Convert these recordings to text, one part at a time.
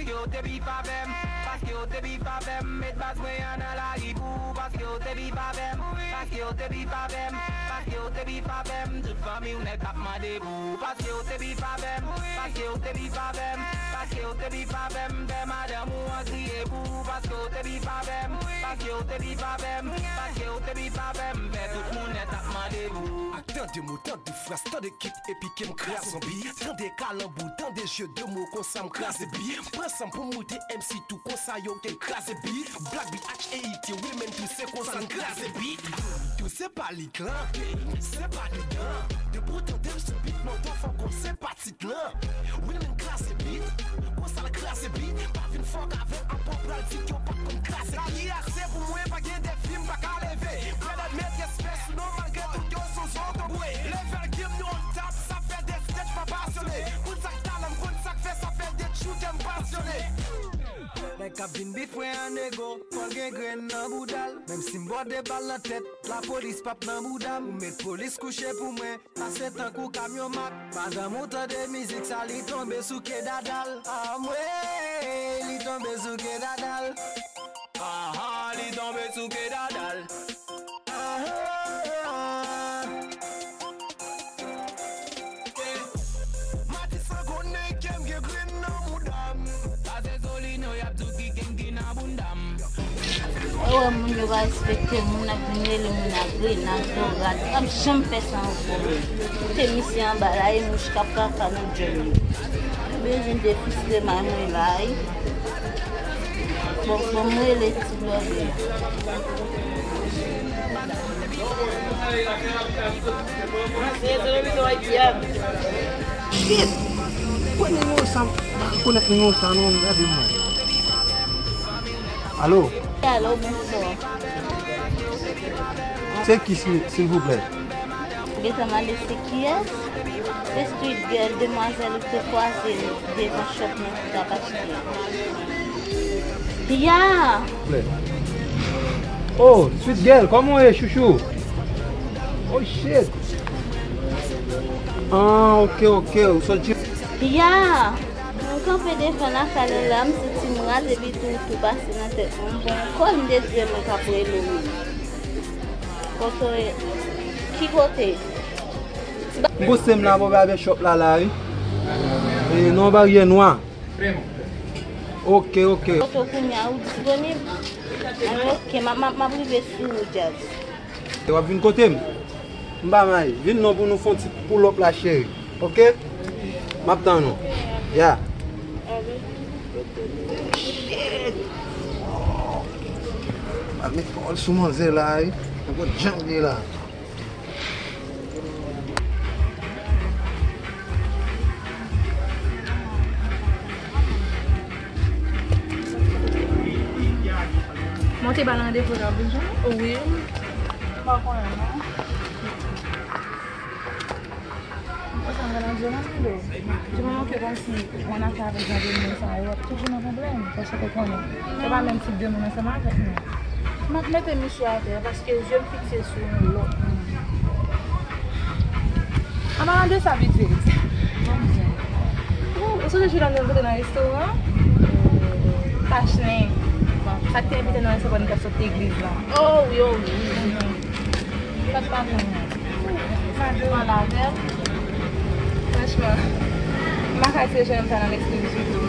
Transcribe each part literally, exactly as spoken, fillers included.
Paske w te bif avè m, paske w te bif avè m, met baz mwen an nan lari pou ou, paske w te bif avè m, paske w te bif avè m, paske w te bif avè m, tout fanmi w nèt ap mande pou ou, paske w te bif avè m, paske w te bif avè m, paske w te bif avè m, fè madanm ou an kriye pou ou, paske w te bif avè m, paske w te bif avè m, paske w te bif avè m, fè tout moun nèt ap mande pou ou. Ak tan de mo, tan de fraz, tan de kit, epi ke m kraze yon bit. Tande kalanbou, tande jeu de mots, konsa m kraze bit. Pran san m pou m moute M C tou, konsa yo ke m kraze bit. Black B H A E T, wi, men tou se konsa n kraze bit. Tou se pa lit lan, se pa lit lan. Depi w tande m sou bit, non, fò konn se pa tit lan. Wi, men n kraze bit, konsa l kraze bit. Pa vin fòk avè m, apre w pral di ke w pa t konn kraze bit. Lari a se pou mwen, pa gen defi m pa ka leve. Frè dad met respè sou non malgre tout yo se yon zotobre. Level game nou on top, sa fè de sketch pa pasyone. Konn sa k talan m, konn sa k fè sa fè de chou kè m pasyone. Nèg k ap vin bif mwen an nego, fò l gen grenn nan bouda l. Menm si m bòde bal nan tèt, lapolis p ap nan bouda m. Ou met polis kouche pou mwen, pase tankou kamyon mak. Madanm ou tande mizik sa, li tonbe sou ke dada l. Anmwey, li tonbe sou ke dada l. Aha, li tonbe sou ke dada l. Aha. Mati san konnen ke m gen grenn nan mouda m. Sa se Solino y ap di w ki kenki nan bounda m. Ou wè moun yo pa respekte moun, ap vin rele moun a grenn, a zorat. M p ap janm fè sa ankò. Koute misye anba la, e mouch k ap kaka nan djòl li. M bezwen defistre may mwen la, wi. Bon, bon, mwen rele ti blòdè. Shit! Kwen nimewo sa, m pa rekonèt nimewo sa non, gade mwen. Alo? Alo, bonswa. Se ki, sil, silvouplè? Gentan mande se kiyès? Se Street Girl, demwazèl ou te kwaze devan shop mwen ki t ap achte. Ya! Oh, Street Girl, kòman w ye, chouchou? Oh, shit! Ah, ok, ok, ou sòti. Ya! Nou kanpe devan lakay lan la, m santi m raz epi tou, tou pase nan tèt mwen. M pran kòl, m te di mwen k ap rele w menm. Kote w ye? Ki kote? M poste m la bò babè shop la la, wi. E, nan yon baryè nwa. Ok, ok. Kote w kounye a, ou disponib? Anben, ok, m ap, m ap, m ap rive sou ou, Djaz. W ap vin kote m? M pa may. Vin non pou nou fè yon ti pull up la, cheri. Ok? M ap tann ou. Ya. Shit! M ap met pawòl sou manzè la, wi. Nenpòt jan m ye la. Monte ba nan depo nan boujon? Wi. M pa konnen non. Mwen sa mwen nan zòn nan do. Di mwen ke kòmsi mwen nan travay jan de moun sa yo ap toujou nan pwoblèm, paske ou konnen se pa menm tip de moun ansanm avèk nou. M ap mete misye atè paske je m fikse sou yon lòt moun. An palan de sa, pitit. Ou, ou sonje jou la nou te nan restoran? Tachnen. Sa k te envite nan restoran ki t ap sot legliz la. Oh, wi, oh, wi. Mhm. Sa k pa bon. Sa dwe pale avè m. Franchman, m pa ka di se jan sa nan lespri m ditou.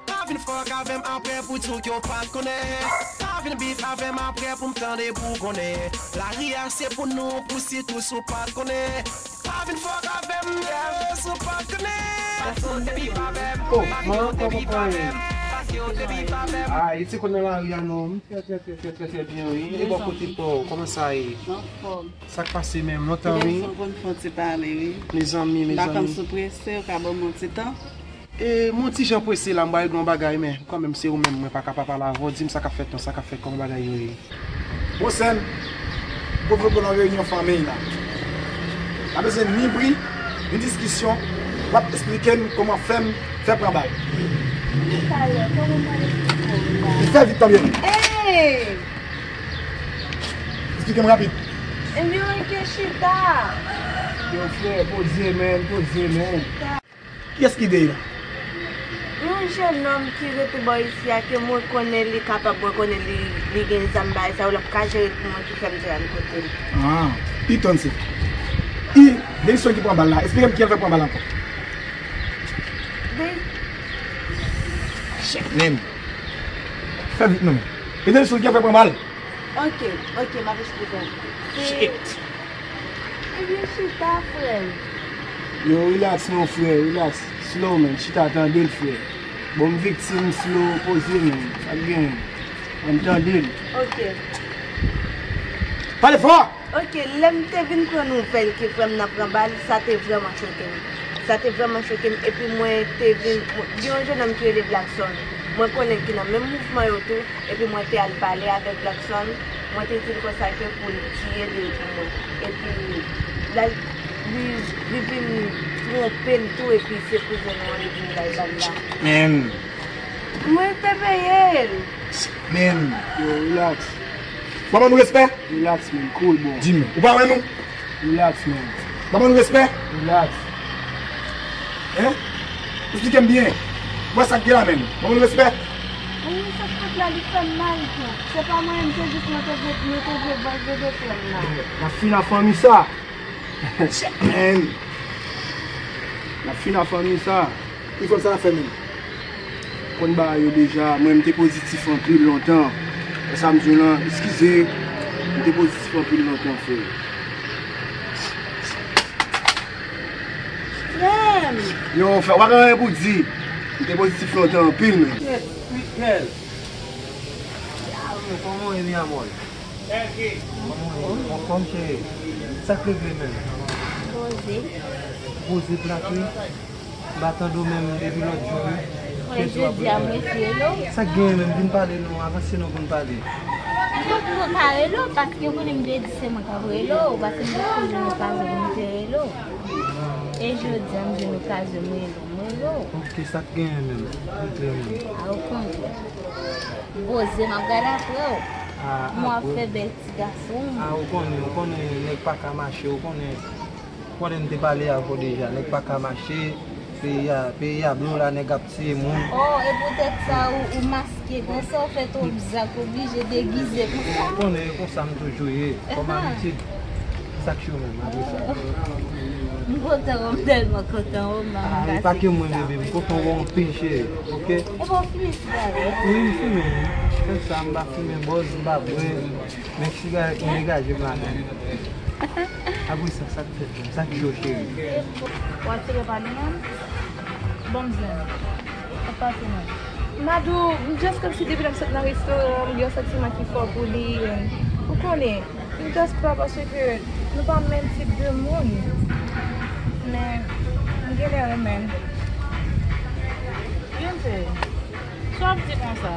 Pa vin fòk avè m apre pou di w ke w pa t konnen. Pa vin bif avè m aprè pou m tande pou w konnen. Lari a se pou nou, pou sitou si w pa t konnen. Pa vin fòk avè m, yeah, si w pa t konnen. Paske w te bif avè m, pa vin di w te bif avè m, paske w te bif avè m. Ah, e ti konn nan lari a non. Trè, trè, trè, trè, trè, trè byen, wi. E bò kote pa w, kòman sa ye? Anfòm. Sa k pase menm? Lontan, wi. Gason konn fè yon ti pale, wi. Mezanmi, mezanmi. Vakanm sou prese, yo ka ban m yon ti tan. E, mwen ti jan prese la, m ba regle yon bagay, men kanmenm se ou menm, mwen pa ka pa pale avè w. Di m sa k ap fèt non, sa k ap fèt, kòman bagay yo ye? Bon, sè m, m pwofite w nan reyinyon fanmiy la. Pa bezwen ni bri, ni diskisyon, w ap esplike m kòman fè m fè pran bal. Talè, kòman mwen esplike w la? Fè vit, tanbyen. Ey! Esplike m rapid. Ebyen, rete chita. Yo, frè, poze, man, poze, man. Kiyès ki dèyè la? Yon jennonm ki rete bò isi a, ke mwen konnen li kapab, mwen konnen li, li gen zam bagay sa yo, l ap ka jere pou mwen ki fè m te al kote l. Ah, li tann se. I, Denilson ki pran bal la. Esplike m kiyès fè pran bal ankò. De- Shit, man. Fè vit non. E Denilson kiyès fè pran bal. Ok, ok, m ap esplike w. Se Shit. Ebyen, chita, frè m. Yo, relax non, frè, relax. Slow, man. Chita, tande l, frè. Bon, m viktim, slow, poze, man. Sa k genyen? Ann tande l. Ok. Pale fò! Ok, lè m te vin pran nouvèl ke frè m nan pran bal, sa te vrèman choke m. Sa te vrèman choke m, epi mwen te vin, gen yon jennonm ki rele Blackson. Mwen konnen l ki nan menm mouvman yo tou. Epi mwen te al pale avèk Blackson, mwen te di l konsa ke pou l tiye de pou mwen. Epi l al, li, li vin twonpe l tou, epi se prizonye an li vin bay bal la. Men. Mwen te peye l. Men. Yo, relax. Ban mwen nou respè? Relax, man. Cool, bro. Di m, ou pa wè nou? Relax, man. Ban mwen nou respè? Relax. Hein? Esplike m byen. Wè sa k gen la menm. Ban mwen nou respè? Wi, sa k fèt la, li fè m mal tou. Se pa mwen menm, se jis mwen te vle, mwen te vle bòs de frè m la. N ap fini ak fanmi sa. Shit, man. N ap fini ak fanmi sa. Ki fanm sa fè menm? Konn bagay yo deja, mwen m te pozitif anpil lontan. E sa m di w lan, eskize, m te pozitif anpil lontan, frè. Frè m! Yo, frè, w pa gen anyen pou di. M te pozitif lontan anpil, men. Kèt, kèt. Kòman w ye, mi amor? Kòman w ye? Anfòm, cheri. Sa k regle menm? Poze. Poze plat, wi. M pa tande w menm depi lòt jou, wi. Frè, jodi a m resi rele w. Sa k genyen menm? Vin pale non, avanse non pou n pale. M pa t ka rele w, paske ou konnen m te di se mwen k ap rele w, paske m te jwenn okazyon pou m te rele w. E jodi a m jwenn okazyon m rele w, m rele w. Ok, sa k genyen menm? Vin klè menm. A, ou konnen. Poze, m ap gade apre w. A, m w ap fè bèl ti gason. A, ou konnen, ou konnen nèg pa ka mache, ou konnen. Konnen m te pale avè w deja, nèg pa ka mache, peyi a, peyi a blo la, nèg ap tiye moun. Oh, e poutèt sa ou, ou maske konsa, ou fè twòp zak, ou oblije degize konsa. Ou konnen e konsa m toujou ye, kòm abitid. Sa k cho menm, apre sa. M kontan, m tèlman kontan, oh, m pa ka. Ah, e pa ke mwen, bebe, m kontan wè w anpil, cheri, ok? E pa w fimen sigarèt? Wi, m fimen, wi. Fè sa, m pa fimen bòz, m pa bwè. Men sigarèt mwen degaje m ladan. Apre sa, sa k fèt menm? Sa k cho, cheri? W ap tire pa li menm? Ban m zen. Sa k pase menm? Madou, m just kòmsi depi lè m sot nan restoran, m gen yon santiman ki fò pou li. Ou konnen, m just pa paske nou pa menm tip de moun. Men, m genlè renmen l. Beyonce, sa w ap di konsa?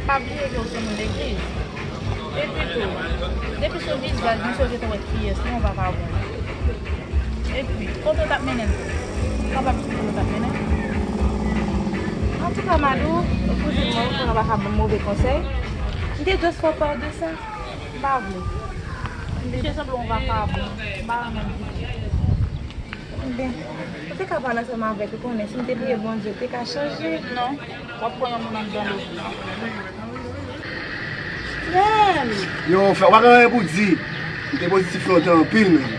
Pa bliye ke w se moun legliz. Epi tou, depi sou vizaj misye w gentan wè kiyès li, yon vakabon. Epi, kote w t ap mennen l? Ou kapab di kote w t ap mennen l? Antouka, Madou, ou kouzin mwen, ou konnen w pa ka ban m move konsèy. M te just fè w pa de sa. M pa vle. Misye sanble yon vakabon. M pa renmen l ditou. Ebyen, ou te ka pale ansanm avèk li, konnen si m te bliye Bondye, ou te ka chanje. Non, w ap pran yon moun anndan legliz. Frè m! Yo, frè, w pa gen anyen pou di. M te pozitif lontan anpil, men.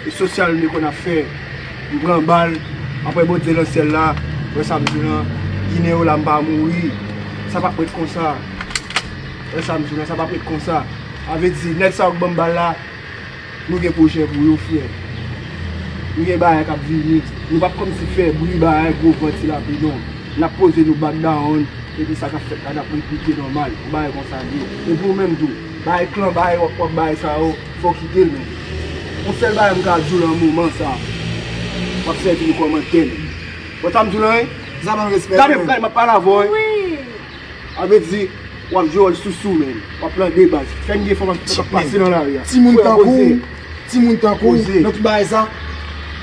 E sosyal m te konn ap fè. M pran bal, apre Bondye nan syèl la, wè sa m di w lan, Ginen yo la m pa mouri. Sa p ap ret konsa. Sa m di w la, sa p ap ret konsa. Sa vle di, nèg sa yo k ban m bal la, nou gen pwojè pou yo, frè. Nou gen bagay k ap vini. Nou p ap kòmsi fè bri bagay gwo vantilatè, non. N ap poze nou back down, epi sa k ap fèt la, n ap replike nòmal. Yon bagay konsa l ye. Epi ou menm tou, bagay klan, bagay wòp wòp, bagay sa yo, fò w kite l, men. Yon sèl bagay m ka di w nan moman sa, w ap sèvi nou kòm antèn. Wè sa m di w la, wi? Sa ban m respè, gade, wi. Gade, m ap pale avè w, wi. Sa vle di, w ap jwe wòl sousou, men. W ap plande baz. Fè n gen enfòmasyon sou sa k ap pase nan lari a. Timoun tankou w, timoun tankou w, nan tout bagay sa.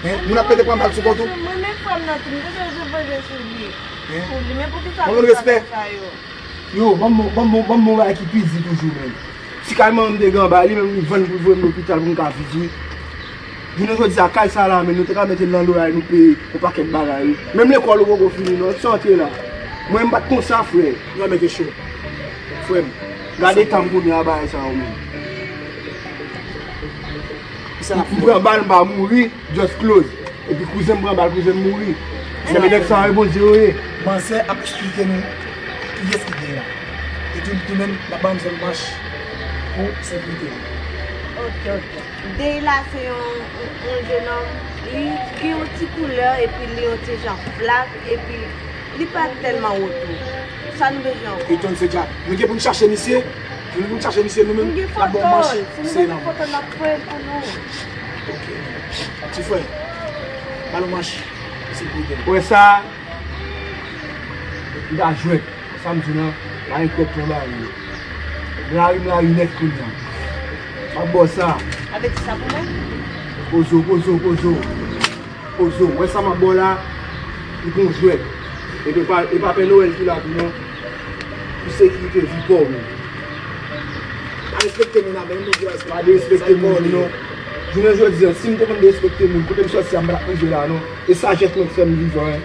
Hen? Moun ap pete pran bal sou kont ou. Mwen, men frè m nan tou, m te jwe jwe vanje sou li. Pou li, men poukisa tout bagay sa yo? Yo, ban m, ban m, ban m yon bagay ki pi di toujou, men. Ti kay manman m te gen anba, li menm li vann pou l voye m lopital pou m ka viv, wi. Jounen jodi a, kay sa la, men nou te ka mete l nan loray, nou peye yon pakèt bagay, wi. Menm lekòl ou poko fini, non. Sa w antre la. Mwen, m pa t konsa, frè. Yo mete cho. Frè m. Gade tan m kounye a, bagay sa yo, menm. M pran bal, m pa mouri, just close. Epi kouzen m pran bal, kouzen m mouri. Sa vle di nèg sa yo, Bondye yo ye. Manzè ap eksplike nou kiyès ki dèyè a. Epi li tou menm, l ap ba nou zòn manch pou sekirite li. Ok, ok. Dey la se yon, yon, yon jenòm, li gen yon ti koulè, epi li yon ti jan flak, epi li pa tèlman wo tou. Sa nou bezwen ankò? Eton se dja. Nou gen pou n chache misye. Nou gen pou n chache misye nou menm. Nou gen foto l. Si nou bezwen foto l, n ap voye l pou nou. Ok. Ti frè, ba nou manch. Se pou ou. Wè sa? Li ta jwèt. Sa m di w lan, pa gen kwèt nan bagay yo. M lari, m lari nèt kounye a. M ap ba w sa. Sa vle di sa pou mwen? Poze w, poze w, poze w. Poze w. Wè sa m ap ba w la, li gon jwèt. E pa, e pa Pè Nwèl ki la tou non. Pou sekirite vi pa w menm. Pa derespekte moun avè m, nou di respè. Pa derespekte moun non. Jounen jodi a, si m te konn derespekte moun, kote m sòti a, m pa t ap rive la non. E sajès mwen k fè m vivan, en.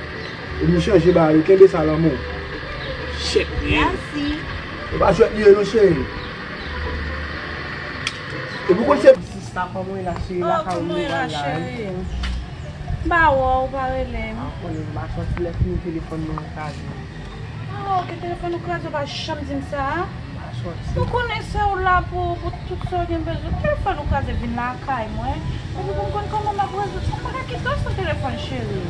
Epi m chanje bagay yo, kenbe sa nan men w. Chèk li ye. Mèsi. E pa jwèt li ye non, cheri. Epi w konn se... Sista, kòman w ye la, cheri? Oh, lakay ou kòman w ye la, cheri? M pa wè w, ou pa rele m. A, konnen m pa sòti, lè fini telefòn mwen kraze. Ah, ok, telefòn ou kraze, ou pa janm di m sa. Ou konnen se ou la pou, pou tout sa w gen bezwen. Telefòn ou kraze, vin lakay mwen. Epi pou m konn kòman m ap rezoud sa. M pa ka kite w san telefòn, cheri.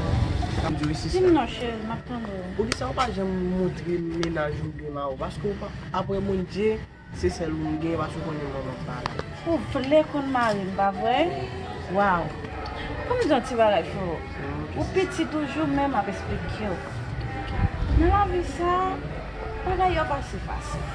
Sa m di w isi, sista. Di m non, cheri, m ap tande w. Poukisa w pa janm montre m mennaj ou byen mari w? Paske w pa, apre Bondye, se sèl ou m gen, paske w konnen mwen m ap pale. Ou vle konn mari m, pa vre? Waw. Ban m di w yon ti bagay, freo. Ou piti toujou, men m ap esplike w. Nan lavi sa, bagay yo pa si fasil.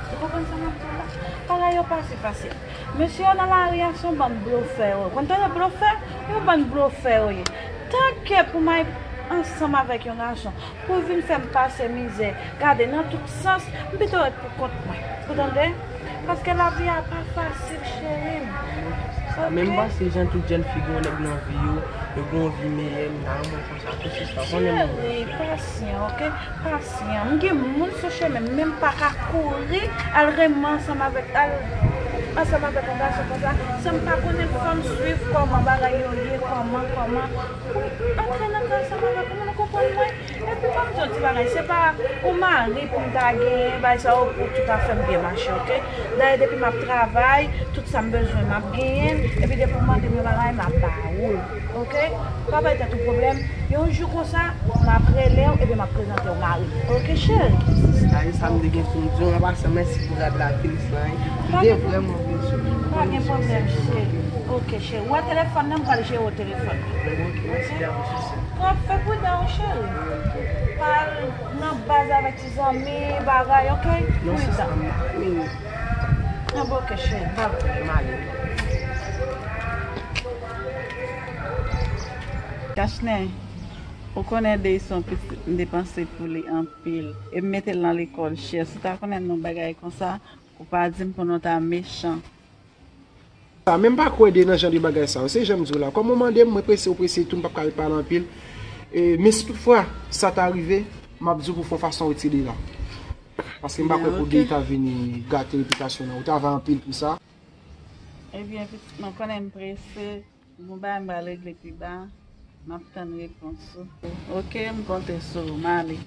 Ou konprann sa m ap di w la? Bagay yo pa si fasil. Mesye yo nan lari a se yon bann blofè yo ye. Ou konn tande blofè? Yon bann blofè yo ye. Tanke pou m al ansanm avèk yon gason, pou l vin fè m pase mizè, gade, nan tout sans, m pito ret pou kont mwen. Ou tande? Paske lavi a pa fasil, cheri m. Ok? Men m panse jan tout jèn fi gen yon nèg nan vi yo, yo gen yon vi meyè, m ta renmen konsa tou, sista, konnen m. Cheri, pasyan, ok? Pasyan. M gen moun sou chemen m, men m pa ka kouri al renmen ansanm avèk, al ansanm avèk yon gason konsa, san m pa konnen l, fò m swiv kòman bagay yo ye, kòman, kòman, pou m antre nan kay ansanm avèk moun, ou konprann mwen? Epi ban m di yon ti bagay, se pa yon mari pou m ta genyen, bagay sa yo pou tout afè m byen mache, ok? Dayè depi m ap travay, tout sa m bezwen m ap genyen l, epi depi w mande m yon bagay, m ap ba ou l, ok? Pa bay tèt ou pwoblèm, yon jou konsa, m ap rele w, epi m ap prezante w mari m, ok, cheri? Sista, e sa m te gen pou m di w, an pasan, mèsi pou rad la, Felix lan, wi. Li te vrèman bezwen. Pa gen pwoblèm, cheri. Ok, cheri. Ou wè telefòn nan, m pral jere w telefòn nan. Ok, mèsi davans, sista. Pran, fè pridan wi, cheri. Pa al nan baz avèk ti zanmi, bagay, ok? Non, sista, m pa renmen. An bon, ok, cheri. Babay. M ale. Kachnen, ou konnen Dey se yon pitit m depanse pou li anpil. E m mete l nan lekòl chè. Si w ta konnen yon bagay konsa, ou pa di m konnen w ta mechan. Sa, men m pa kwè de nan jan de bagay sa yo. Se jan m di w la. Kòm ou mande m, mwen prese, ou prese tou, m p ap ka ret pale anpil. E, men si toutfwa sa ta rive, m ap di w pou fè yon fason retire la. Paske m pa kwè pou Dey ta vini gate repitasyon nan. Ou travay anpil pou sa. Ebyen, pitit mwen, konnen m prese. Gon bagay m pral regle pi ba. M ap tann repons ou. Ok, m konte sou ou. M ale.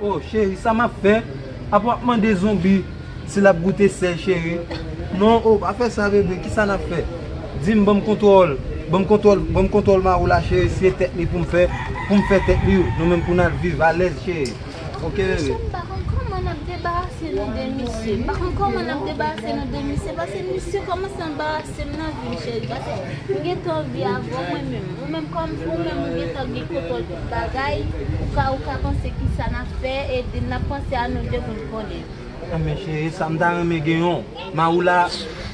Oh, cheri, sa m ap fè? Apa w ap mande zonbi si l ap goute sèl, cheri? Non, oh, pa fè sa, bebe. Kisa n ap fè? Di m, ban m kontwòl. Ban m kontwòl, ban m kontwòl Mawoula, cheri. Si se tèt li pou m fè, pou m fè tèt li. Nou menm pou n al viv alèz, cheri. Ok, bebe. Mesye, m pa konn kòman n ap debarase nou de misye. M pa konn kòman n ap debarase nou de misye, paske misye kòmanse anbarase m nan vi m, cheri. Paske m gentan anvi avè w, mwen menm. Ou menm kòm, ou menm ou gentan gen kontwòl tout bagay, ou ka, ou ka panse kisa n ap fè, e n ap panse a nou de pou n konnen. Anben, cheri, sa m ta renmen gen yon. Mawoula,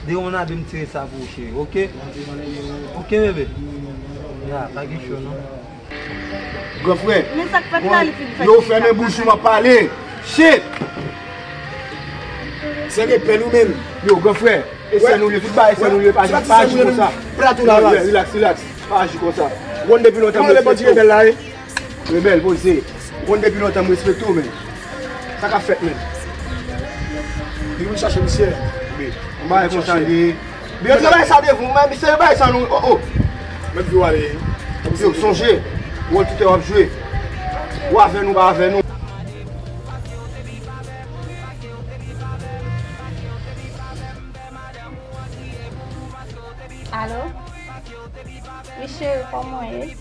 de yon abe m tire sa pou ou, cheri, ok? Ok, bebe? Ya, pa gen cho, non. Gran frè, men sa k fèt la, li fin fèt yo, fèmen bouch ou, m ap pale. Shit! Se repèl ou menm. Yo, gran frè, e sè nou ye, tout bagay sè nou ye, pa aji konsa. Plato la, rilaks, rilaks, pa aji konsa. Ou konn depi lontan m respekte w. Rebèl, poze. Ou konn depi lontan m respekte w, men. Sa k ap fèt, men? Li vin chache misye. Anba e konsa li ye. Yo travay sa devan, men misye yo bay sa nou, oh, oh. Mèt vi w ale. Yo, sonje, wòl toutè w ap jwe. Ou avè nou, pa avè nou. Alo? Wi, cheri, kòman w ye?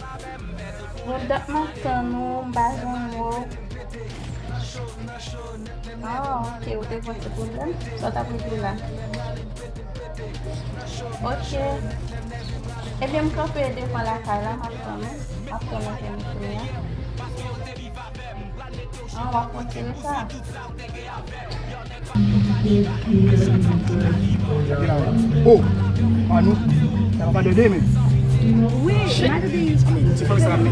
Bon, dat m ap tann ou, m pa jwenn ou. Ah, ok, ou te pran ti pwoblèm? Sa w t ap regle la? Ok. Ebyen, m kanpe devan lakay la, m ap tann ou. M ap tann ou kounye a. Ah, w ap kontinye sa? Oh, Manou, sa pa de demen. Wi, malgre se fanm sa ap fè.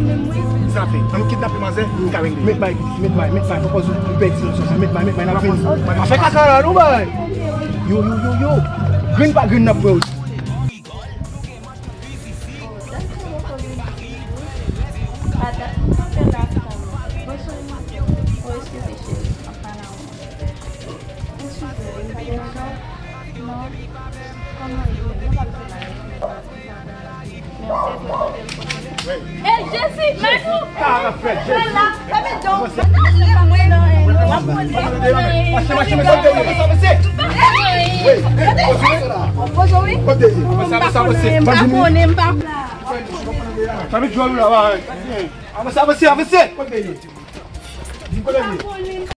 Sa ap fè. Ann kidnape manzè, nou ka regle. Met bay, met bay, met bay, fò pòz ou pèdi nou sa. Met bay, met bay, n ap vini. Pa fè kaka la, non, bay. Yo, yo, yo, yo. Grenn pa grenn n ap pran yo. E Jezi, Manou! Sa la, fè Jezi. Mache, mache, mache, mache, mache. Wi. Poze wi. Kote li? Mwen pa konnen, mwen pa konnen. Sa vin jwe la, avanse, avanse, avanse. Kote li? Di kote li?